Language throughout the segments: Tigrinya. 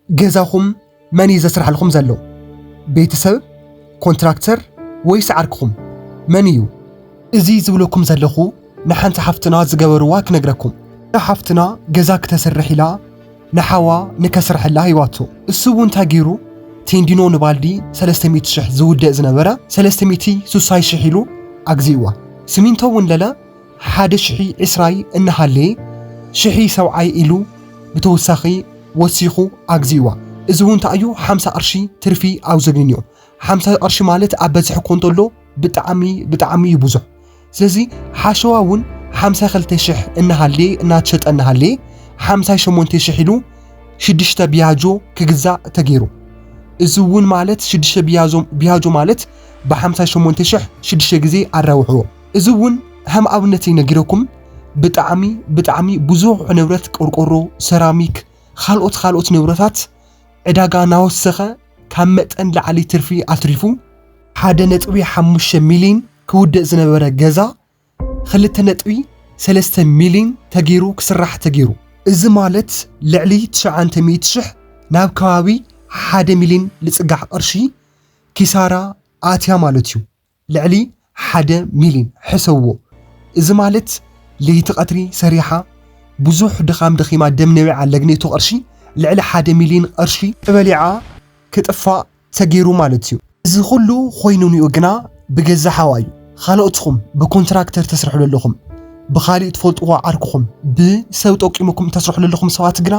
ገዛኹም መን እዩ ዘስርሐልኩም ዘሎ? ቤተሰብ፣ ኮንትራክተር ወይስ ዓርክኹም? መን እዩ? እዚ ዝብለኩም ዘለኹ ንሓንቲ ሓፍትና ዝገበርዋ ክነግረኩም። እታ ሓፍትና ገዛ ክተስርሕ ኢላ ንሓዋ ንከስርሐላ ሂባቶ። እሱ እውን እንታይ ገይሩ? ቴንዲኖ ንባልዲ ሰለስተ ሚእቲ ሽሕ ዝውደእ ዝነበረ ሰለስተ ሚእቲ ስሳይ ሽሕ ኢሉ ኣግዚእዋ። ስሚንቶ እውን ለለ ሓደ ሽሒ ዕስራይ እናሃለየ ሽሒ ሰብዓይ ኢሉ ብተወሳኺ ወሲኹ ኣግዚእዋ። እዚ እውን እንታይ እዩ? ሓምሳ ቅርሺ ትርፊ ኣብ ዘግንዮ። ሓምሳ ቅርሺ ማለት ኣብ በዝሒ እኮ እንተሎ ብጣዕሚ ብጣዕሚ እዩ ብዙሕ። ስለዚ ሓሸዋ እውን ሓምሳ ክልተ ሽሕ እናሃለየ እናተሸጠ እናሃለየ ሓምሳ ሸሞንተ ሽሕ ኢሉ ሽዱሽተ ቢያጆ ክግዛእ ተገይሩ። እዚ እውን ማለት ሽዱሽተ ቢያጆ ቢያጆ ማለት ብሓምሳ ሸሞንተ ሽሕ ሽዱሽተ ግዜ ኣራውሕዎ። እዚ እውን ከም ኣብነት ነጊረኩም ብጣዕሚ ብጣዕሚ ብዙሕ ንብረት ቆርቆሮ፣ ሰራሚክ፣ ካልኦት ካልኦት ንብረታት ዕዳጋ ናወሰኸ ካብ መጠን ላዕሊ ትርፊ ኣትሪፉ ሓደ ነጥቢ ሓሙሽተ ሚሊዮን ክውደእ ዝነበረ ገዛ ክልተ ነጥቢ ሰለስተ ሚሊዮን ተገይሩ ክስራሕ ተገይሩ። እዚ ማለት ልዕሊ ትሽዓተ ሚእቲ ሽሕ ናብ ከባቢ ሓደ ሚሊዮን ልጽጋዕ ቅርሺ ኪሳራ ኣትያ ማለት እዩ። ልዕሊ ሓደ ሚሊዮን ሕሰብዎ። እዚ ማለት ለይቲ ቀትሪ ሰሪሓ ብዙሕ ድኻም ደኺማ ደም ነቢዓ ለግኔቱ ቅርሺ ልዕሊ ሓደ ሚሊዮን ቅርሺ ተበሊዓ ክጥፋእ ተገይሩ ማለት እዩ። እዚ ኩሉ ኮይኑ ንኡ ግና ብገዛ ሓዋ እዩ። ካልኦትኹም ብኮንትራክተር ተስርሑ ዘለኹም፣ ብኻሊእ ትፈልጥዎ ዓርክኹም፣ ብሰብ ጠቂሙኩም ተስርሑ ዘለኹም ሰባት ግና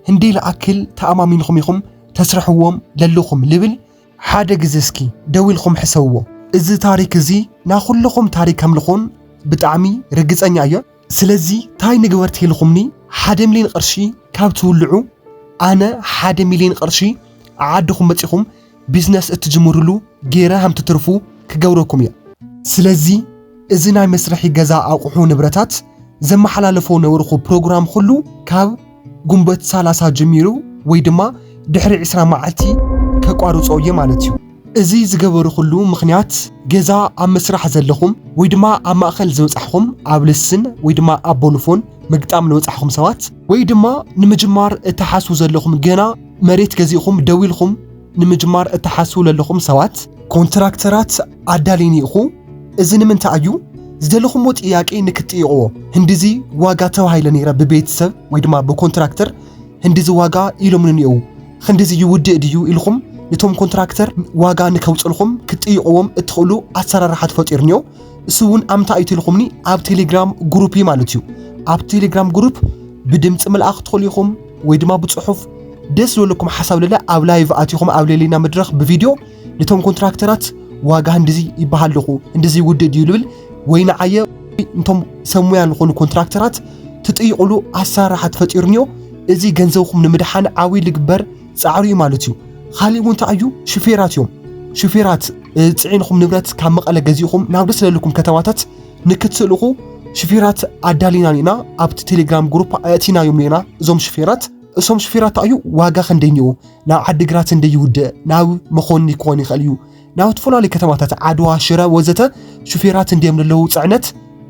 ህንደይ ለኣክል ተኣማሚንኹም ኢኹም ተስርሕዎም ለለኹም ልብል ሓደ ግዜ እስኪ ደው ኢልኩም ሕሰብዎ። እዚ ታሪክ እዚ ናይ ኩልኹም ታሪክ ከም ልኾን ብጣዕሚ ርግጸኛ እየ። ስለዚ ታይ ንግበር ተልኩምኒ ሓደ ሚሊዮን ቅርሺ ካብ ትውልዑ ኣነ ሓደ ሚሊዮን ቅርሺ ዓድኹም መጺኹም ቢዝነስ እትጅምሩሉ ገይረ ከም ትትርፉ ክገብረኩም እየ። ስለዚ እዚ ናይ መስርሒ ገዛ ኣቑሑ ንብረታት ዘመሓላለፎ ነበርኩ ፕሮግራም ኩሉ ካብ ጉንበት ሰላሳ ጀሚሩ ወይ ድማ ድሕሪ ዕስራ መዓልቲ ከቋርጾ እየ ማለት እዩ። እዚ ዝገበርኩሉ ምኽንያት ገዛ ኣብ ምስራሕ ዘለኹም ወይ ድማ ኣብ ማእኸል ዝበጻሕኹም ኣብ ልስን ወይ ድማ ኣብ ቦልፎን ምግጣም ዝበጻሕኹም ሰባት ወይ ድማ ንምጅማር እትሓስቡ ዘለኹም ገና መሬት ገዚእኹም ደው ኢልኩም ንምጅማር እትሓስቡ ዘለኹም ሰባት ኮንትራክተራት ኣዳሊኒ ኢኹ። እዚ ንምንታይ እዩ? ዝደለኹምዎ ጥያቄ ንክትጥይቕዎ። ህንድዚ ዋጋ ተባሂለ ነይረ ብቤተሰብ ወይ ድማ ብኮንትራክተር ህንድዚ ዋጋ ኢሎምኒ እኒአው። ክንድዚ ይውድእ ድዩ ኢልኹም ንቶም ኮንትራክተር ዋጋ ንከውፅልኹም ክትጥይቕዎም እትኽእሉ ኣሰራርሓ ተፈጢሩ እኒኦ። እሱ እውን ኣምታ እዩ ትልኹምኒ ኣብ ቴሌግራም ግሩፕ እዩ ማለት እዩ። ኣብ ቴሌግራም ግሩፕ ብድምፂ ምልኣኽ ትኽእሉ ኢኹም ወይ ድማ ብፅሑፍ ደስ ዝበለኩም ሓሳብ ለለ ኣብ ላይቭ ኣቲኹም ኣብ ሌሊና መድረኽ ብቪድዮ ንቶም ኮንትራክተራት ዋጋ ህንድዚ ይበሃል ኣለኹ ህንድዚ ይውድእ ድዩ ልብል ወይ ንዓየ ንቶም ሰሙያ ዝኾኑ ኮንትራክተራት ትጥይቕሉ ኣሰራርሓ ተፈጢሩ እኒኦ። እዚ ገንዘብኹም ንምድሓን ዓብዪ ልግበር ጻዕሩ እዩ ማለት እዩ። ካሊእ እውን እንታይ እዩ? ሹፌራት እዮም። ሹፌራት እ፣ ጽዒንኹም ንብረት ካብ መቐለ ገዚእኹም ናብ ደስ ለልኩም ከተማታት ንክትልእኹ ሹፌራት ኣዳሊና ኢና። ኣብቲ ቴሌግራም ግሩፕ ኣእቲናዮም ኢና እዞም ሹፌራት። እሶም ሹፌራት እንታይ እዩ? ዋጋ ክንደይ እኒኦ? ናብ ዓዲግራት እንደ ይውድእ ናብ መኾኒ ክኾን ይኽእል እዩ። ናብ ዝተፈላለዩ ከተማታት ዓድዋ፣ ሽረ ወዘተ ሹፌራት እንድዮም ዘለዉ ጽዕነት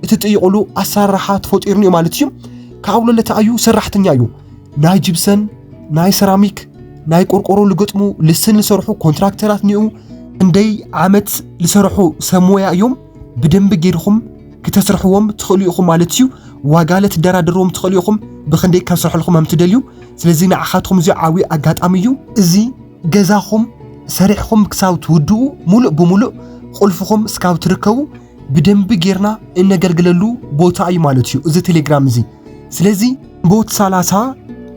እቲ ጥይቑሉ ኣሰራርሓ ተፈጢሩ እዩ ማለት እዩ። ካብኡ ለለ እንታይ እዩ? ሰራሕተኛ እዩ። ናይ ጅብሰን፣ ናይ ሰራሚክ፣ ናይ ቆርቆሮ ልገጥሙ ልስን ልሰርሑ ኮንትራክተራት እኒኡ። ክንደይ ዓመት ልሰርሑ ሰብ ሞያ እዮም። ብደንቢ ገይርኹም ክተስርሕዎም ትኽእሉ ኢኹም ማለት እዩ። ዋጋ ለትደራደርዎም ትኽእሉ ኢኹም ብኽንደይ ካብ ስርሕልኩም ከም ትደልዩ። ስለዚ ንዓኻትኩም እዚ ዓብዪ ኣጋጣሚ እዩ። እዚ ገዛኹም ሰሪሕኹም ክሳብ ትውድኡ ሙሉእ ብሙሉእ ቁልፍኹም እስካብ ትርከቡ ብደንቢ ጌርና እነገልግለሉ ቦታ እዩ ማለት እዩ እዚ ቴሌግራም እዚ። ስለዚ ግንቦት ሰላሳ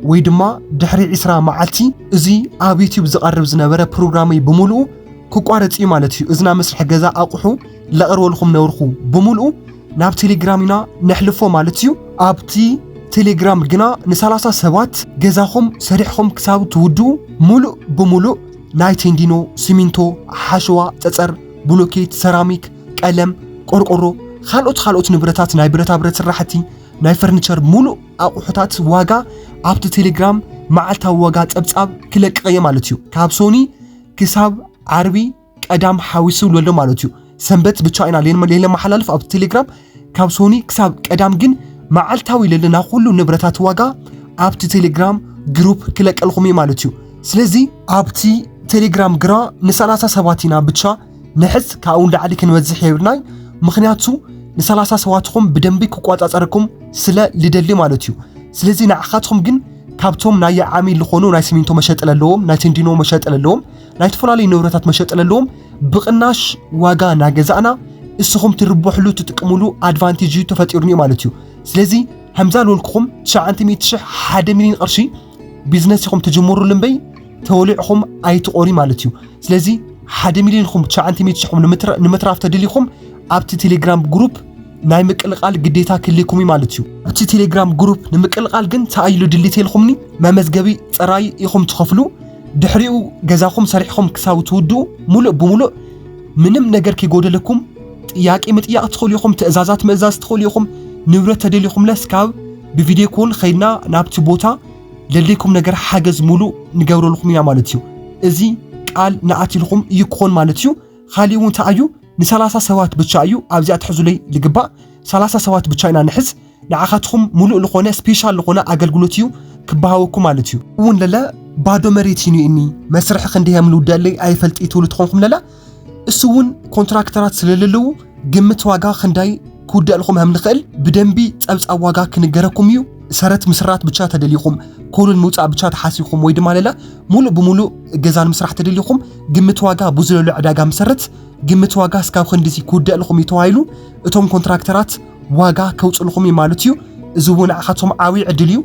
ወይ ድማ ድሕሪ ዕስራ መዓልቲ እዚ ኣብ ዩቲዩብ ዝቐርብ ዝነበረ ፕሮግራመይ ብምሉኡ ክቋረጽ እዩ ማለት እዩ። እዚ ናይ መስርሒ ገዛ ኣቑሑ ለቕርበልኩም ነበርኩ ብምሉኡ ናብ ቴሌግራም ኢና ነሕልፎ ማለት እዩ። ኣብቲ ቴሌግራም ግና ንሰላሳ ሰባት ገዛኹም ሰሪሕኹም ክሳብ ትውድኡ ሙሉእ ብምሉእ ናይ ቴንዲኖ፣ ሲሚንቶ፣ ሓሸዋ፣ ጸጸር፣ ብሎኬት፣ ሰራሚክ፣ ቀለም፣ ቆርቆሮ፣ ካልኦት ካልኦት ንብረታት ናይ ብረታ ብረት ስራሕቲ፣ ናይ ፈርኒቸር ሙሉእ ኣቑሑታት ዋጋ ኣብቲ ቴሌግራም መዓልታዊ ዋጋ ጸብጻብ ክለቅቕ እየ ማለት እዩ። ካብ ሶኒ ክሳብ ዓርቢ ቀዳም ሓዊሱ ለሎ ማለት እዩ። ሰንበት ብቻ ኢና ሌን-፣ ሌለ መሓላልፍ ኣብቲ ቴሌግራም። ካብ ሶኒ ክሳብ ቀዳም ግን መዓልታዊ ለለና ኩሉ ንብረታት ዋጋ ኣብቲ ቴሌግራም ግሩፕ ክለቀልኩም እዩ ማለት እዩ። ስለዚ ኣብቲ ቴሌግራም ግራ ንሰላሳ ሰባት ኢና ብቻ ንሕዝ፣ ካብኡ ንላዕሊ ክንበዝሕ የብልናይ። ምኽንያቱ ንሰላሳ ሰባትኹም ብደንቢ ክቆጻጸረኩም ስለ ልደሊ ማለት እዩ። ስለዚ ንዓኻትኩም ግን ካብቶም ናይ ዓሚ ዝኾኑ ናይ ሲሚንቶ መሸጢ ለለዎም፣ ናይ ቴንዲኖ መሸጢ ለለዎም፣ ናይ ዝተፈላለዩ ንብረታት መሸጢ ለለዎም ብቕናሽ ዋጋ እናገዛእና እስኹም ትርብሕሉ ትጥቀምሉ ኣድቫንቴጅ እዩ ተፈጢሩኒ ማለት እዩ። ስለዚ ከምዛ ልወልኩኹም ትሽዓንተ ሚእቲ ሽሕ ሓደ ሚሊዮን ቅርሺ ቢዝነስ ኢኹም ትጅምሩሉ እምበይ ተወሊዕኹም ኣይትቖሪ ማለት እዩ። ስለዚ ሓደ ሚሊዮን ኢኹም ትሽዓንተ ሚእቲ ሽሕኹም ንምትራ-፣ ንምትራፍ ተደሊኹም ኣብቲ ቴሌግራም ግሩፕ ናይ ምቅልቃል ግዴታ ክልኩም እዩ ማለት እዩ። ኣብቲ ቴሌግራም ግሩፕ ንምቅልቃል ግን ተኣይሉ ድሊት የልኩምኒ መመዝገቢ ጥራይ ኢኹም ትኸፍሉ። ድሕሪኡ ገዛኹም ሰሪሕኹም ክሳብ ትውድኡ ሙሉእ ብሙሉእ ምንም ነገር ከይጎደለኩም ጥያቄ ምጥያቕ ትኽእሉ ኢኹም፣ ትእዛዛት ምእዛዝ ትኽእሉ ኢኹም። ንብረት ተደሊኹምለ ስካብ ብቪዲዮ ኮል ኸይድና ናብቲ ቦታ ለለይኩም ነገር ሓገዝ ሙሉእ ንገብረልኩም ኢና ማለት እዩ። እዚ ቃል ንኣትልኩም እዩ ክኾን ማለት እዩ። ካሊእ እውን እንታይ እዩ ንሰላሳ ሰባት ብቻ እዩ ኣብዚኣ ትሕዙለይ ልግባእ። ሰላሳ ሰባት ብቻ ኢና ንሕዝ። ንዓኻትኹም ሙሉእ ዝኾነ ስፔሻል ዝኾነ ኣገልግሎት እዩ ክበሃወኩም ማለት እዩ። እውን ለለ ባዶ መሬት ይንእኒ መስርሒ ክንደይ እዮም ልውደለይ ኣይፈልጥ ትብሉ ትኾንኩም ለለ እሱ እውን ኮንትራክተራት ስለለለዉ ግምት ዋጋ ክንዳይ ክውደእልኩም ከም ንኽእል ብደንቢ ጸብጻብ ዋጋ ክንገረኩም እዩ። ሰረት ምስራት ብቻ ተደሊኹም ኮሉን ምውጻእ ብቻ ተሓሲብኩም ወይ ድማ ለለ ሙሉእ ብሙሉእ ገዛን ምስራሕ ተደሊኹም ግምት ዋጋ ብዝለሉ ዕዳጋ መሰረት ግምት ዋጋ እስካብ ክንድዚ ክውደእልኩም እዩ ተባሂሉ እቶም ኮንትራክተራት ዋጋ ከውፅልኹም እዩ ማለት እዩ። እዚ እውን ንዓኻትኩም ዓብዪ ዕድል እዩ።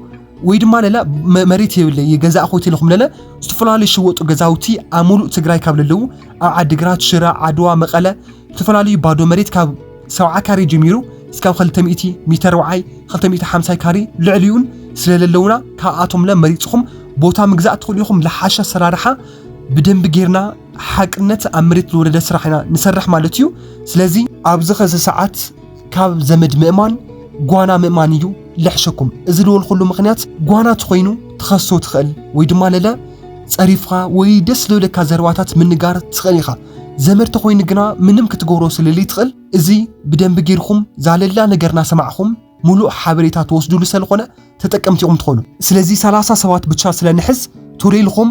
ወይ ድማ ለለ መ-፣ መሬት የብለይ ይገዛእ ኾይት ኢልኹም ለለ ዝተፈላለዩ ሽወጡ ገዛውቲ ኣብ ሙሉእ ትግራይ ካብ ለለዉ ኣብ ዓዲግራት፣ ሽረ፣ ዓድዋ፣ መቐለ ዝተፈላለዩ ባዶ መሬት ካብ ሰብዓ ካሬ ጀሚሩ እስካብ ክልተ ሚእቲ ሚተር ወዓይ ክልተ ሚእቲ ሓምሳ ካሬ ልዕሊኡን ስለለለውና ካብኣቶም ለ መሪፅኹም ቦታ ምግዛእ ትኽእሉ ኢኹም። ለሓሸ ኣሰራርሓ ብደንቢ ጌርና ሓቅነት ኣብ መሬት ዝወረደ ስራሕ ኢና ንሰርሕ ማለት እዩ። ስለዚ ኣብዚ ኸዚ ሰዓት ካብ ዘመድ ምእማን ጓና ምእማን እዩ ልሕሸኩም። እዚ ዝበልኩሉ ምኽንያት ጓና ተኾይኑ ትኸሶ ትኽእል ወይ ድማ ለለ ጸሪፍኻ ወይ ደስ ዝበለካ ዘረባታት ምንጋር ትኽእል ኢኻ። ዘመድ ተኾይኑ ግና ምንም ክትገብሮ ስለለይትኽእል እዚ ብደንቢ ጌርኩም ዛለላ ነገር እናሰማዕኹም ሙሉእ ሓበሬታ ትወስዱሉ ስለኾነ ተጠቀምቲ ኢኹም ትኾኑ። ስለዚ ሰላሳ ሰባት ብቻ ስለ ንሕዝ ቶሎ ኢልኹም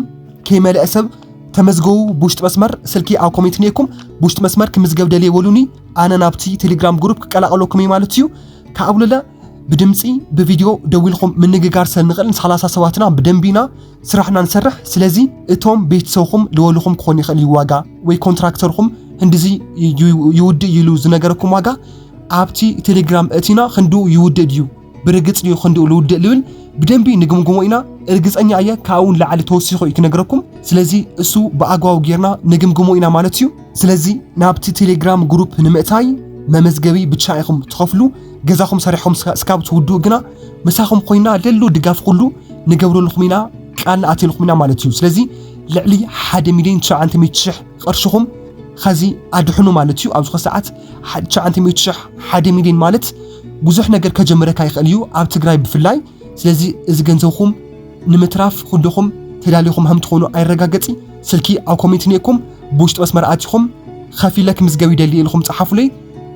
ከይመልአ ሰብ ተመዝገቡ። ብውሽጢ መስመር ስልኪ ኣብ ኮሜንት እኒኤኩም ብውሽጢ መስመር ክምዝገብ ደልየ በሉኒ። ኣነ ናብቲ ቴሌግራም ግሩፕ ክቀላቀለኩም እየ ማለት እዩ። ከኣብሉለ ብድምፂ ብቪድዮ ደዊልኩም ምንግጋር ስለ ንኽእል ንሰላሳ ሰባትና ብደንቢ ኢና ስራሕና ንሰርሕ። ስለዚ እቶም ቤተሰብኹም ልወልኹም ክኾን ይኽእል እዩ ዋጋ ወይ ኮንትራክተርኹም ህንድዚ ዩ-፣ ይውድእ እዩ ኢሉ ዝነገረኩም ዋጋ ኣብቲ ቴሌግራም እቲና ክንድኡ ይውድእ ድዩ ብርግፅ ድዩ ክንድኡ ልውድእ ልብል ብደንቢ ንግምግሞ ኢና። እርግፀኛ እየ ካብኡ ንላዕሊ ተወሲኹ እዩ ክነግረኩም። ስለዚ እሱ ብኣግባቡ ጌርና ንግምግሞ ኢና ማለት እዩ። ስለዚ ናብቲ ቴሌግራም ግሩፕ ንምእታይ መመዝገቢ ብቻ ኢኹም ትኸፍሉ። ገዛኹም ሰሪሖም ስካ-፣ ስካብ ትውድኡ ግና ምሳኹም ኮይና ለሉ ድጋፍ ኩሉ ንገብረልኩም ኢና ቃል ንኣትየልኩም ኢና ማለት እዩ። ስለዚ ልዕሊ ሓደ ሚልዮን ትሽዓተ ሚእቲ ሽሕ ቅርሽኹም ኸዚ ኣድሕኑ ማለት እዩ። ኣብዚ ኸ ሰዓት ሓደ ትሽዓተ ሚእቲ ሽሕ ሓደ ሚልዮን ማለት ብዙሕ ነገር ከጀምረካ ይኽእል እዩ ኣብ ትግራይ ብፍላይ። ስለዚ እዚ ገንዘብኹም ንምትራፍ ኩድኹም ተዳሊኹም ከም ትኾኑ ኣይረጋገጺ። ስልኪ ኣብ ኮሜንት እኒኤኩም ብውሽጢ መስመር ኣቲኹም ከፊለ ክምዝገብ ይደሊ ኢልኩም ጸሓፉለይ።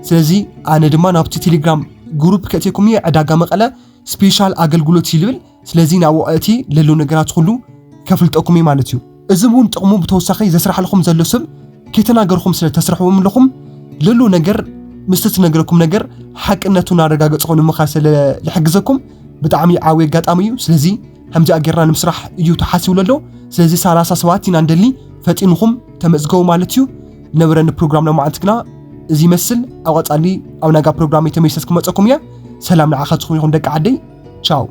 ስለዚ ኣነ ድማ ናብቲ ቴሌግራም ግሩፕ ከእትየኩም እየ። ዕዳጋ መቐለ ስፔሻል ኣገልግሎት እዩ ልብል። ስለዚ ናብኡ ኣእቲ ለሎ ነገራት ኩሉ ከፍልጠኩም እዩ ማለት እዩ። እዚ እውን ጥቕሙ ብተወሳኺ ዘስራሕልኩም ዘሎ ሰብ ከይተናገርኩም ስለ ተስርሕዎም ኣለኹም ለሎ ነገር ምስቲ ትነግረኩም ነገር ሓቅነቱ እናረጋገጽኹም ንምኻድ ስለ ልሕግዘኩም ብጣዕሚ ዓብዪ ኣጋጣሚ እዩ። ስለዚ ከምዚኣ ጌርና ንምስራሕ እዩ ተሓሲቡ ዘሎ። ስለዚ ሰላሳ ሰባት ኢና ንደሊ ፈጢንኹም ተመዝገቡ ማለት እዩ። ዝነበረኒ ፕሮግራም ለማዓንቲ ግና እዚ ይመስል። ኣብ ቀጻሊ ኣብ ናጋ ፕሮግራም ተመሊሰ ክመጸኩም እየ። ሰላም ንዓኻትኩም ይኹን ደቂ ዓደይ። ቻው።